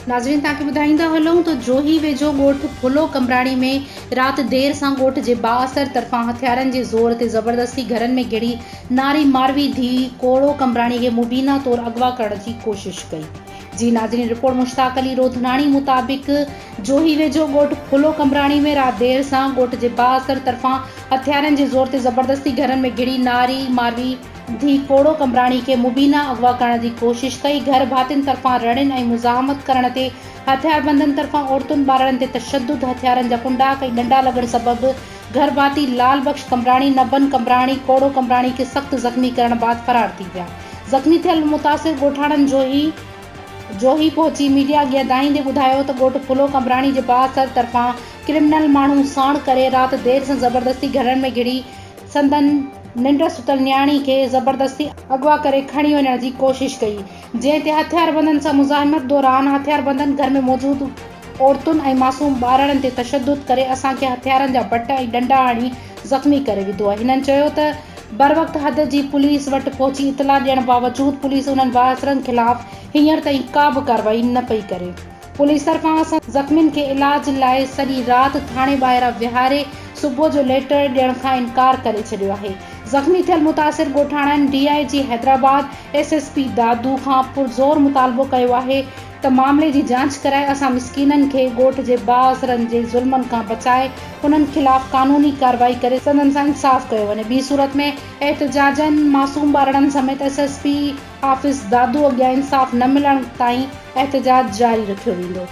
ناظرين توهان کي ٻڌائيندا هلون ته جوهي ويجهو ڳوٺ ڦلو قمبراڻي ۾ رات دير سان ڳوٺ جي بااثر طرفان هٿيارن جي زور تي زبردستي گهرن ۾ گهڙي ناري ماروي ڌيء ڪوڙو قمبراڻي کي مبينا طور اغوا ڪرڻ جي ڪوشش ڪئي. جي ناظرين رپورٽ مشتاق علي روڌناڻي مطابق جوهي ويجهو ڳوٺ ڦلو قمبراڻي ۾ رات دير سان ڳوٺ جي بااثر طرفان هٿيارن جي زور تي زبردستي گهرن ۾ گهڙي ناري ماروي ڌيء ڪوڙو قمبراڻي کي مبينا اغوا ڪرڻ جي ڪوشش ڪئي، گهر ڀاتين طرفان رڙين ۽ مزاحمت ڪرڻ تي هٿياربندن طرفان عورتن ٻارڙن تي تشدد، هٿيارن جا ڪنڊاڪ ۽ ڏنڊا لڳڻ سبب گهر ڀاتي لال بخش قمبراڻي، نبن قمبراڻي، ڪوڙو قمبراڻي کي سخت زخمي ڪرڻ بعد فرار ٿي ويا. زخمي ٿيل متاثر ڳوٺاڻن جوهي جوهي پهچي ميڊيا اڳيان دانهيندي ٻڌايو ته ڳوٺ ڦلو قمبراڻي جي بااثر طرفان ڪرمنل ماڻهو ساڻ ڪري رات دير سان زبردستي گهرن ۾ گهڙي سندن ننڊ ستل نياڻي کي زبردستي اغوا ڪري کڻي وڃڻ جي ڪوشش ڪئي، جنهن تي هٿياربندن سان مزاحمت دوران هٿياربندن گهر ۾ موجود عورتن ۽ معصوم ٻارڙن تي تشدد ڪري اسان کي هٿيارن جا بٽ ۽ ڏنڊا هڻي زخمي ڪري وڌو آهي. هنن چيو ته بروقت حد جي پوليس وٽ پهچي اطلاع ڏيڻ باوجود پوليس انهن بااثرن خلاف هينئر تائين ڪا به ڪارروائي نه پئي ڪري. پوليس طرفان اسان زخمين کي علاج لاء سڄي رات ٿاڻي ٻاهران ويهاري صبح جو ليٽر ڏيڻ کان انڪار ڪري ڇڏيو آهي. زخمي ٿيل متاثر ڳوٺاڻن D I G Hyderabad, S S P Dadu کان پرزور مطالبو ڪيو آهي ته معاملي جي جاچ ڪرائي اسان مسڪينن کي ڳوٺ جي بااثرن جي ظلمن کان بچائي انهن خلاف قانوني ڪارروائي ڪري سندن سان انصاف ڪيو وڃي ٻي صورت ۾ احتجاجن معصوم ٻارڙن سميت S S P office Dadu اڳيان انصاف نه ملڻ تائين احتجاج جاري رکيو ويندو.